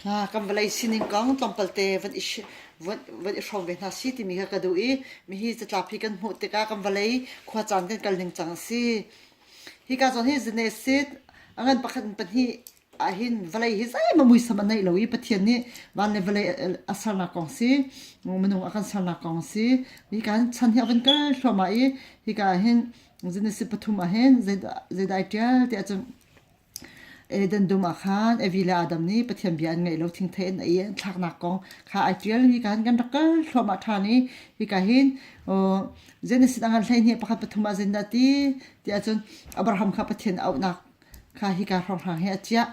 Kan vawlei sining kong tlawmpalte van i van i hrawm ve hna si timi kha ka duh i mihi catlap hi kan hmuh tikah kan vawlei khuacaan kan kal ning cang a si. Hika zawn hi Genesis a ngan pakhat in pahnih ahhin vawlei hi zeihmanh muisam a neih lo i Pathian nih van le vawlei a sernak kong si, minung a kan sernak kong si. Hika hin chan hi a van kal thluahmah i hika ah hin Genesis pathum ah hin zeidah zeidah ai ṭial ti ahcun Eden dum ah khan Evi le Adam nih Pathian bia an ngaih lo thingthei an ei an thlaknak kong kha ai ṭial. Hika hin kan rak kal thluahmah ṭhan i hika hin Genesis a ngan 12 pakhat pathum ah zeitindah a ti ti ahcun Abraham kha Pathian auhnak kha hika hrawnghrang hi a chiah.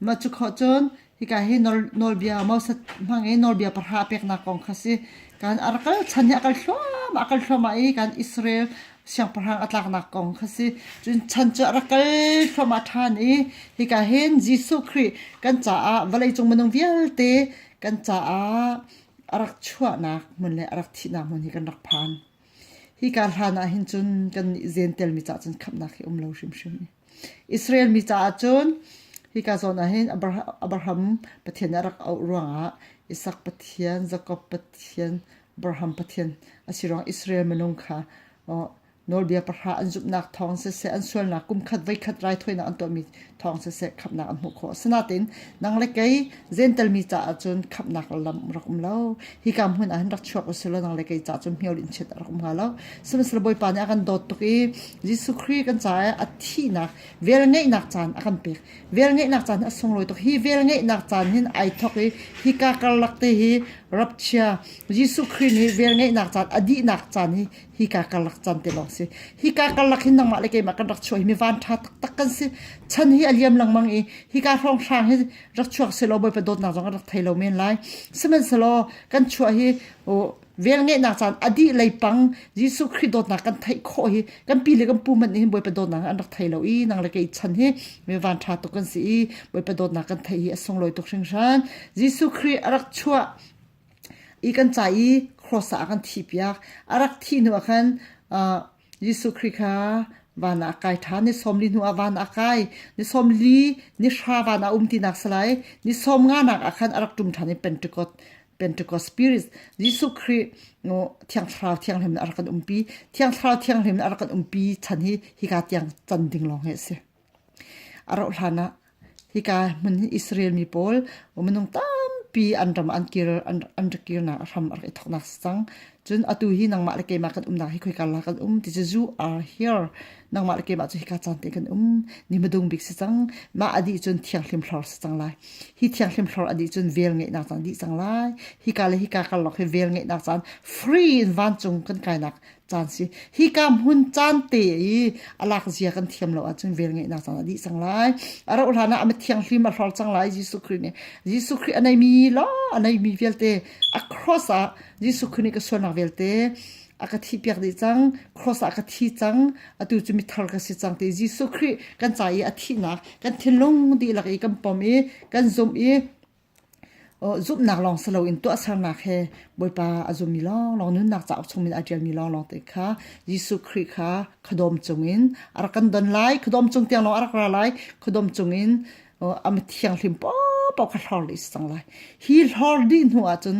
Mah cu khawh cun hika hi nawlbia Moses hmang i nawlbia pahra a peknak kong kha si. Kan a rak kal chan hi a kal thluahmah a kal thluahmah i kan Israel siangpahrang a tlaknak kong kha si. Cun chan cu a rak kal thluahmah ṭhan i hika hin Jesuh Khrih kan caah vawleicung minung vialte kan caah a rak chuahnak hmun le a rak thihnak hmun hi kan rak phan. Hika hlan ah hin cun kan Jentail mi caah cun khamhnak hi um lo hrimhrim. Israel mi caah cun hika zawn ah hin Abraham Pathian a rak auh ruangah Isak Pathian, Jakob Pathian, Abraham Pathian a si ruang Israel minung kha nawlbia pahra an zumhnak thawng siseh an sualnak kumkhat voikhat raithawinak an tuahmi thawng siseh khamhnak an hmuh khawh. Asinain nang le kei Jentail mi caah cun khamhnak lam rak um lo. Hika hmun ah hin rak chuak usih law nang le kei caah cun hmiorin chiat a rak um hnga lo. Sihmanhsehlaw Bawipa nih a kan dawt tuk i Jesuh Khrih kan caah a thihnak velngeihnak caan a kan pek. Velngeihnak caan hi a sunglawi tuk. Hi velngeihnak caan hin ai thawk i hika karlak te hi rapchia Jesuh Khrih nih velngeihnak caan a dihnak caan hi hika karlak caan te lawng si. Hika karlak hin nangmah le keimah kan rak chuah hi mi van ṭha taktak kan si. Chan hi a liam lengmang i hika hrawnghrang hi rak chuak selaw Bawipa dawtnak zong an rak thei lo men lai. Sihmanhsehlaw kan chuah hi velngeihnak caan a dih lei pang Jesuh Khrih dawtnak kan theih khawh hi kan pi le kan pu hmanh nih hin Bawipa dawtnak an rak thei lo i nang le kei chan hi mi van ṭha tuk kan si i Bawipa dawtnak kan theih hi a sunglawi tuk hringhran. Jesuh Khrih a rak chuah i kan ca i cross ah a kan thihpiak. A rak thih hnu ah khan Jesuh Khrih kha van ah a kai ṭhan. Ni 40 hnu ah van ah a kai. Ni 40 ni hra van ah a um tinak si lai. Ni sawm nganak ah khan a rak ṭum ṭhan i Pentecost Pentecost Spirit Jesuh Khrih Thiang Thlarau Thianghlim a rak kan umpi. Thiang Thlarau Thianghlim a rak kan umpi chan hi hika tiang can ding lawng hi a si. A rauh hlan ah hika hmun hi Israel mi pawl minung tampi an ram an kir an rak kirnak a hram a rak i thawknak si cang. Cun atu hi nangmah le keimah kan umnak hi khoika la kan um ti cu you are here. Nangmah le keimah cu hika caan te kan um. Ni hmadung bik si cang. Mah a dih cun thianghlim hlor si cang lai. Hi thianghlim hlor a dih cun vel ngeihnak caan dih cang lai. Hika le hika karlak hi vel ngeihnak caan free in vancung kan kainak caan si hika hmun caan te i a lak zia kan thiam lo ahcun vel ngeihnak caan a dih cang lai a rauh hlan ah a mithianghlim a hlor cang lai Jesuh Khrih nih Jesuh Khrih a neimi lo a neimi vialte a cross ah Jesuh Khrih nih ka sualnak vialte a ka thi piak dih cang cross ah ka thi cang atu cu mithar ka si cang ti Jesuh Khrih kan ca i a thihnak kan thinlung dihlak i kan pom i kan zumh i Zumhnak lawng si loin tuahsernak he Bawipa a zummi lawnglawng nunnak cauk chung min aa ṭialmi lawnglawng te kha Jesuh Khrih kha khuadawm cungin a rak kan don lai. Khuadawm cung tiang lawng a rak ra lai. Khuadawm cungin a mithianghlim paohpaoh kha hlor dih si cang lai. Hi hlor dih hnu ahcun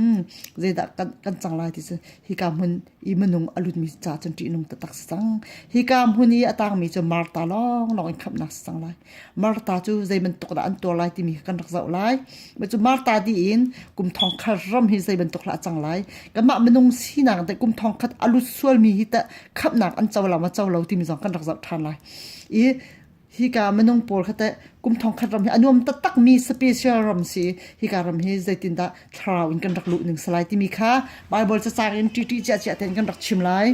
zeidah kan, kan cang lai ti cu hika hmun i minung a lutmi ca cun ṭihnung taktak si cang. Hika hmun i a tangmi cu Martha lawnglawng in khamhnak si cang lai. Martha cu zei bantuk dah an tuar lai timi kan rak zoh lai. Mah cu Martha dih in kum thong khat ram hi zei bantuk hlah a cang lai. Kanmah minung sinak te kum thong khat a lut sualmi hi teh khamhnak an co lo ma co lo timi zong kan rak zoh ṭhan lai. I hika minung pawl kha teh kum thong khat ram hi a nuam taktak mi special ram si hika ram hi zeitindah thlarau in kan rak luh ning salai timi kha Bible cacang in ṭiṭi ciah ciah tein kan rak chim lai.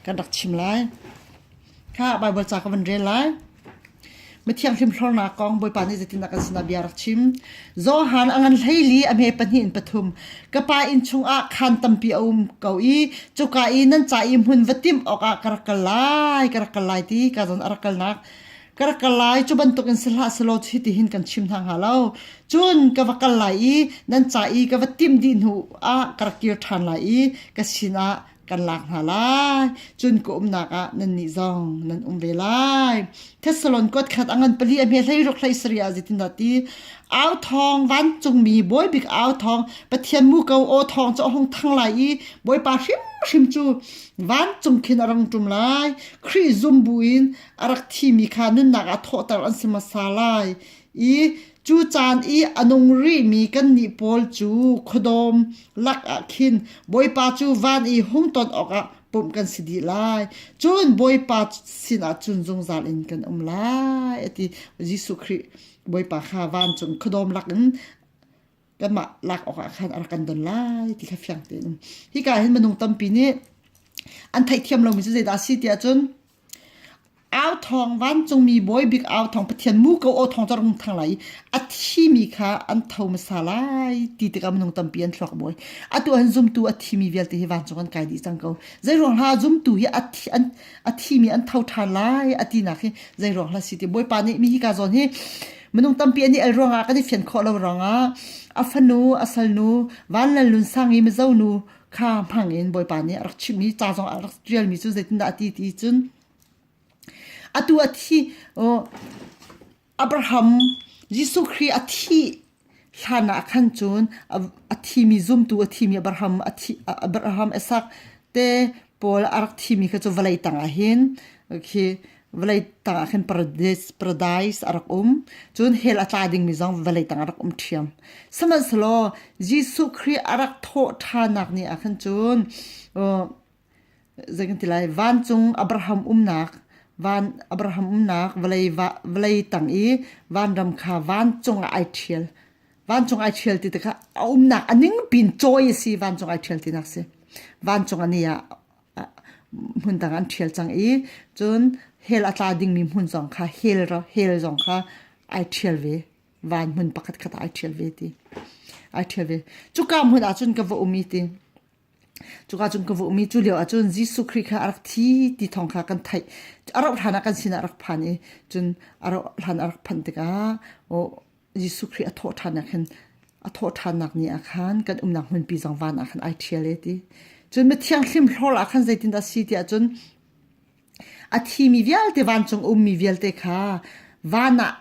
Kan rak chim lai. Kha Baibal ca ka van rel lai. Mithianghlim hlornak kong Bawipa nih zeitindah kan sinah bia rak chim. Johan a ngan hleili a hme pahnih in pathum. Ka pa inn chungah khaan tampi a um ko i cuka i nan ca i hmun va timh awkah ka rak kal lai, ka rak kal lai ti ka zawn a rak kalnak. Ka rak kal lai cu bantukin si hlah selaw hiti hin kan chim hna hnga lo. Cun ka va kal lai i nan ca i ka va timh dih hnu ah ka rak kir ṭhan lai i ka sinah. kan lak hna lai. Cun ka umnak ah nannih zong nan um ve lai. Thessalon kuat khat a ngan pali a hme hlei ruk hlei sarih ah zeitindah ti au thawng vancungmi bawibik au thawng Pathian muko aw thawng cu a hung thang lai i Bawipa hrimhrim cu vancung khin a rung ṭum lai. Khrih zum buin a rak thimi kha nunnak ah thawhter an si hmasa lai i cu caan i a nung rihmi kannih pawl cu khuadawm lakah khin Bawipa cu van i hung ton awkah pumh kan si dih lai. Cun Bawipa sinah cun zungzal in kan um lai a ti. Jesuh Khrih Bawipa kha vancung khuadawm lak in kanmah lak awkah khan a rak kan don lai ti kha fiang tein um. Hika hin minung tampi nih an theihthiam lomi cu zeidah a si tiah cun Au thawng vancungmi bawi bik au thawng Pathian muko aw thawng cu a rung thang lai i a thimi kha an tho hmasa lai ti tikah minung tampi an thluak buai. Atu an zumtu a thimi vialte hi vancung an kai dih cang ko. Zeiruang hlah zumtu hi a thi, an, a thimi an tho ṭhan lai a tinak hi zeiruang hlah si ti Bawipa nih mi hika zawn hi minung tampi an i el ruangah kan i fian khawh lo ruangah a fanu a salnu Vanlal Nun Sang i Mizo nu kha hmang in Bawipa nih a rak chimhmi ca zong a rak ṭialmi cu zeitindah a ti ti cun atu a thi Abraham Jesuh Khrih a thih hlan ah khan cun a thimi zumtu a thimi Abraham a thi Abraham Isak te pawl a rak thimi kha cu vawlei tang ah hin khi vawlei tang ah khin paradise paradise a rak um cun hell a tla dingmi zong vawlei tang a rak um ṭhiam sihmanhsehlaw Jesuh Khrih a rak thawh ṭhannak ni ah khan cun zei kan ti lai vancung Abraham umnak van Abraham umnak vawlei vawlei tang i vanram kha vancung ah ai ṭhial vancung ai ṭhial ti tikah a umnak a ning pin cawi a si vancung ai ṭhial tinak si vancung a ni ah hmun dang an ṭhial cang i cun hell a tla dingmi hmun zong kha hell hell zong kha ai ṭhial ve van hmun pakhat khat ah ai ṭhial ve ti ai ṭhial ve cuka hmun ah cun ka va um i ti cuka cun ka va um i cu lio ah cun Jesuh Khrih kha a rak thi ti thawng kha kan theih a rauh hlan ah kan sinah a rak phan i cun a rauh hlan a rak phanh tikah aw Jesuh Khrih a thawh ṭhan ah khin a thawh ṭhannak ni ah khan kan umnak hmunpi zong van ah khan ai ṭhial e ti. Cun mithiang hlim hlawr ah khan zeitindah a si tiah cun a thimi vialte vancung ummi vialte kha van ah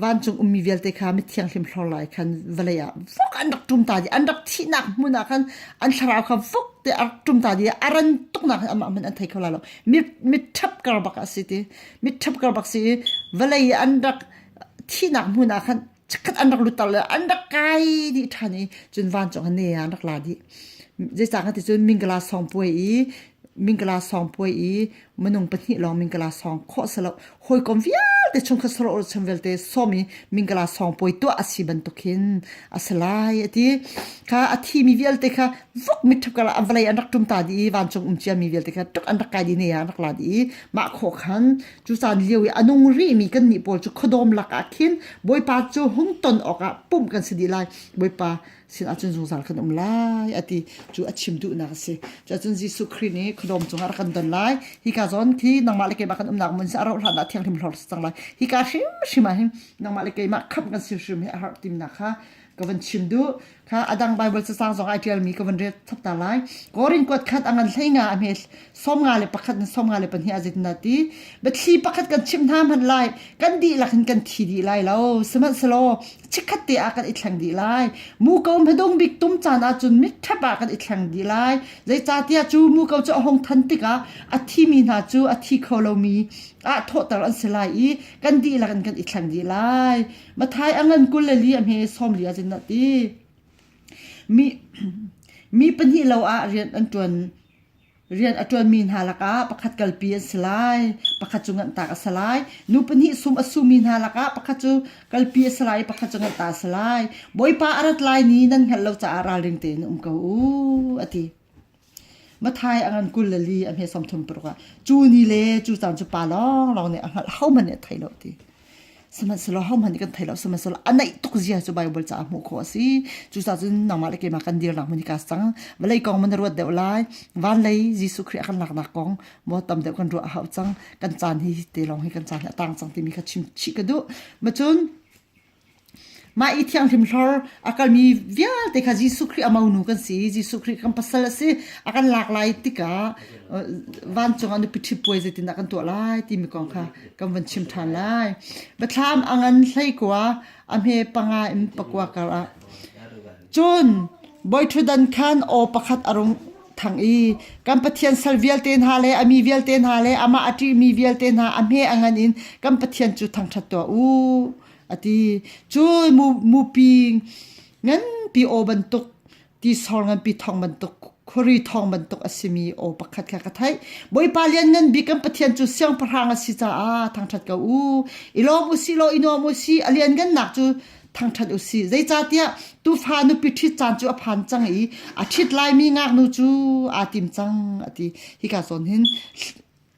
vancung ummi vialte kha mithiang hlim hlawr lai khan vawlei ah vok an rak ṭum ta dih an rak thihnak hmun ah khan an thlarau kha vok te a rak ṭum ta dih a ran tuknak hin amah hmanh an thei kho lai lo mit mit ṭhap kar bak a si ti mit ṭhap kar bak si i vawlei an rak thihnak hmun ah khan chikkhat an rak lut le an rak kai dih ṭhan i cun vancung ne an rak la dih zeicah kan ti cun mingala song puai i mingala song puai i minung pahnih lawng mingala song khawh selo hawikom vialte chungkhat saro chan vialte som i mingala song puai tuah a si bantuk hin a si lai a ti kha a thimi vialte kha vuk mit kala a vawlei an rak ṭum ta dih i vancung um ciami vialte kha tuk an rak kai dih ne an rak la dih i mah khawh khan Cu caan lio i a nung rihmi kannih pawl cu khuadawm lakah khin Bawipa cu hung ton awkah pumh kan si dih lai. Bawipa sinah cun zungzal kan um lai a ti cu a chim duhnak a si. Cuahcun Jesuh Khrih nih khuadawm cungah rak kan don lai. Hika zawn khi nangmah le keimah kan umnak hmun si a rauh hlan ah thianghlim hlor si cang lai. Hika hrimhrim ah hin nangmah le keimah khamh kan si hrim hi a har timnak kha ka van chim duh. Kha a dang Bible cacang zong ai ṭialmi ka van rel chap ta lai. Korin kuat khat a ngan hlei nga a hme 51 in 52 a zit na ti. Biathli pakhat kan chim hna hmanh lai. Kan dihlak in kan thi dih lai lo. Sihmanhsehlaw chikkhat te ah kan i thleng dih lai. Muko hmadung bik tum caan ahcun mitṭhep ah kan i thleng dih lai. Zeicahtiah cu muko cu a hung than tikah a thimi hna cu a thi kho lomi ah thawhter an si lai i kan dihlak in kan i thleng dih lai. Mathai a ngan 24 a hme 40 ah cun a ti. Mi, mi pahnih lo ah rian an ṭuan rian a ṭuanmi hna lakah pakhat kalpi an si lai, pakhat cu nganhtak a si lai. Nu pahnih sum a sumi hna lakah pakhat cu kalpi a si lai i pakhat cu nganhta a si lai. Bawipa a rat lai ni nan hngalh lo caah ralring tein um ko u, a ti. Mathai a ngan 24 a hme 36 ah cu ni le cu caan cu pa lawnglawng nih a hngalh hohmanh nih a thei lo ti. Sihmanhsehlaw hohmanh nih kan thei lo sihmanhsehlaw a naih tuk zia cu Bible caah hmuh khawh a si. Cucaah cun nangmah le keimah kan dirnak hmun hi ka cang. Vawlei kong man na ruat deuh lai. Van lei Jesuh Khrih a kan laknak kong maw tam deuh kan ruah a hau cang. Kan caan hi te lawng hi kan caan hi a tang cang timi kha chim chih ka duh. Ma cun. Mah i thianghlim hlor a kalmi vialte kha Jesuh Khrih a monu kan si. Jesuh Khrih kan pasal a si. A kan lak lai tikah vancung ah nupi ṭhit puai zeitindah kan tuah lai timi kong kha kan van chim ṭhan lai. Biathlam a ngan hleikua a hme panga in pakua kar ah cun bawiṭhutdan khan aw pakhat a rung thang i kan Pathian sal vialte hna le a mi vialte hna le amah a ṭihmi vialte hna a hme a ngan in kan Pathian cu thangṭhat tuah u a ti. Cun mupi nganpi aw bantuk tisor nganpi thawng bantuk khuari thawng bantuk a simi aw pakhat kha ka theih. Bawipa lianngan bik kan Pathian cu siangpahrang a si caah thangṭhat ko u. I lawm u sih law i nuam u sih. A lianngannak cu thangṭhat u sih. Zeicahtiah tuufa nupi ṭhit caan cu a phan cang i a ṭhit laimi ngaknu cu aa tim cang a ti. Hika zawn hin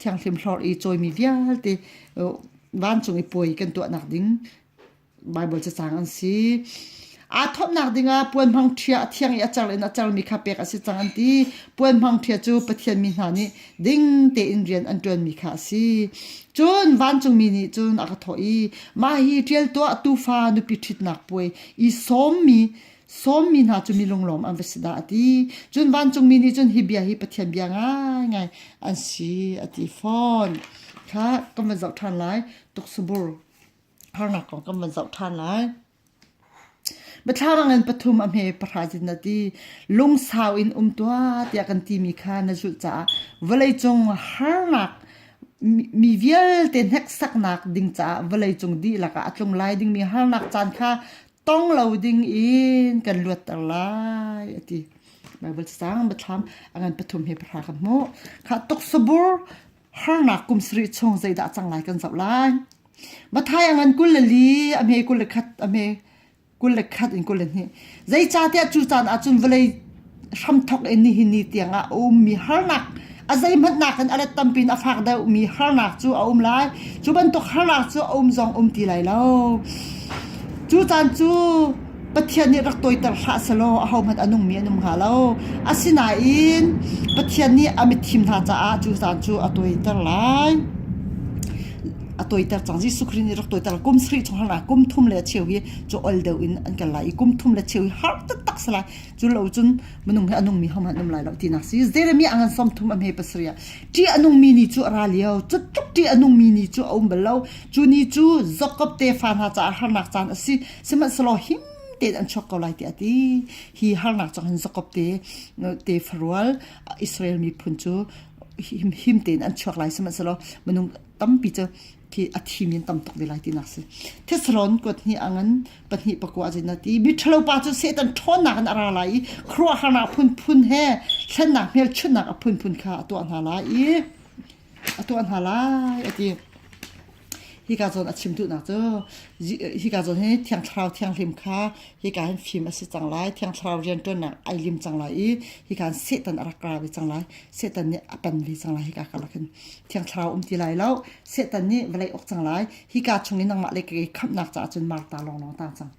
thianghlim hlor i cawimi vialte vancung i puai kan tuahnak ding Baibal cacang an si. Aa thawtnak dingah puan hmang ṭhia a thiang i a cer in a cermi kha pek a si cang an ti. Puan hmang ṭhia cu Pathian mi hna nih ding tein rian an ṭuanmi kha a si. Cun vancungmi nih cun a ka thawh i, Mah hi ṭial tuah tuufa nupi ṭhitnak puai i sawmmi sawmmi hna cu mi lunglawm an va si dah a ti. Cun vancungmi nih cun hi bia hi Pathian bia ngaingai an si a ti fawn. Kha kan van zoh ṭhan lai. Tuksabur harnak kong kan van zoh ṭhan lai. Biathlam in pathum a hme pahra zin na ti. Lungsau in um tuah tiah kan timi kha na zulh caah vawleicung harnak mi vialte hneksaknak ding caah vawleicung dihlak ah a tlung lai dingmi harnak caan kha tong lo ding in kan luatter lai a ti. Bible cacang biathlam a ngan pathum he pahra kan hmuh. Kha tuksabur harnak kum sarih chung zeidah cang lai kan zoh lai. Mathai a ngan 24 a hme 21 a hme 21 in 22. Zeicahtiah cu caan ahcun vawlei hramthok in nihin ni tiangah a ummi harnak a zeihmanh nakin a let tampi in a fak deuhmi harnak cu a um lai. Cu bantuk harnak cu a um zong um ti lai lo. Cu caan cu Pathian nih rak tawiter hlah selaw ahohmanh a nungmi an um hnga lo. Asinain Pathian nih a mitthim hna caah cu caan cu a tawiter lai. A tawiter cang. Jesuh Khrih nih rak tawiter kum sarih chung harnak kum thum le cheu hi cu ol deuh in an kal lai i kum thum le cheu hi har taktak si lai. Cu lo cun minung hi a nungmi hohmanh an um lai lo tinak si. Jeremiah a ngan som thum a hme pasarih ah ṭih a nungmi ni cu a ra lio. Cu tluk ṭih a nungmi ni cu a um bal lo. Cu ni cu Jakob tefa hna caah harnak caan a si. Sihmanhsehlaw him tein an chuak ko lai tiah a ti. Hi harnak cang hin Jakob te te farual Israel miphun cu him, him tein an chuak lai sihmanhsehlaw minung tampi cu khi a thimi an tam tuk ve lai tinak si. Thessalon kuat hnih angan pahnih pakua zin a ti miṭhalo pa cu Satan ṭhawnnak in a ra lai i khuaruahharnak phunphun he thlennak hmelchunhnak a phunphun kha a tuah hna lai i a tuah hna lai a ti. Hika zawn a chim duhnak cu hika zawn hi Thiang Thlarau Thianghlim kha hika hin fim a si cang lai. Thiang Thlarau rianṭuannak ai lim cang lai i hika hin Satan a rak ra ve cang lai. Satan nih a pan ve cang lai hika karlak hin. Thiang Thlarau um ti lai lo. Satan nih vawlei uk cang lai. Hika chung i nangmah le kei khamhnak caah cun Martha lawnglawng tang cang.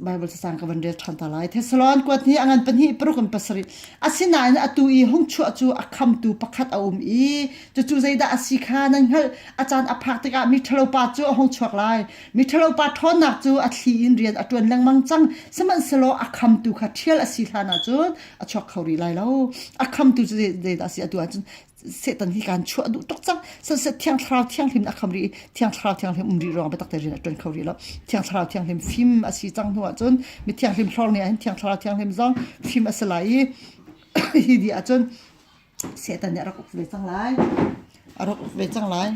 Baibal cacang ka van rel ṭhan ta lai. Thessalon kuat nih a ngan pahnih paruk in pasarih. Asinain atu i hung chuah cu a khamtu pakhat a um i cucu zeidah a si kha nan hngalh. A caan a phak tikah mi ṭhalopa cu a hung chuak lai. Mi ṭhalopa ṭhawnnak cu a thli in rian a ṭuan lengmang cang. Sihmanhsehlaw a khamtu kha ṭhial a si hlan ahcun a chuak kho rih lai lo. A khamtu cu zeidah a si atu ahcun Satan hi kan chuah duh tuk cang. Siseh Thiang Thlarau Thianghlim a kham rih i Thiang Thlarau Thianghlim um rih ruang biatak te rian a ṭuan kho rih lo. Thiang Thlarau Thianghlim fim a si cang hnu ahcun mi thianghlim hlawr ni ahhin Thiang Thlarau Thianghlim zong fim a si lai i hi dih ahcun Satan nih a rak uk ve cang lai. A rak uk ve cang lai.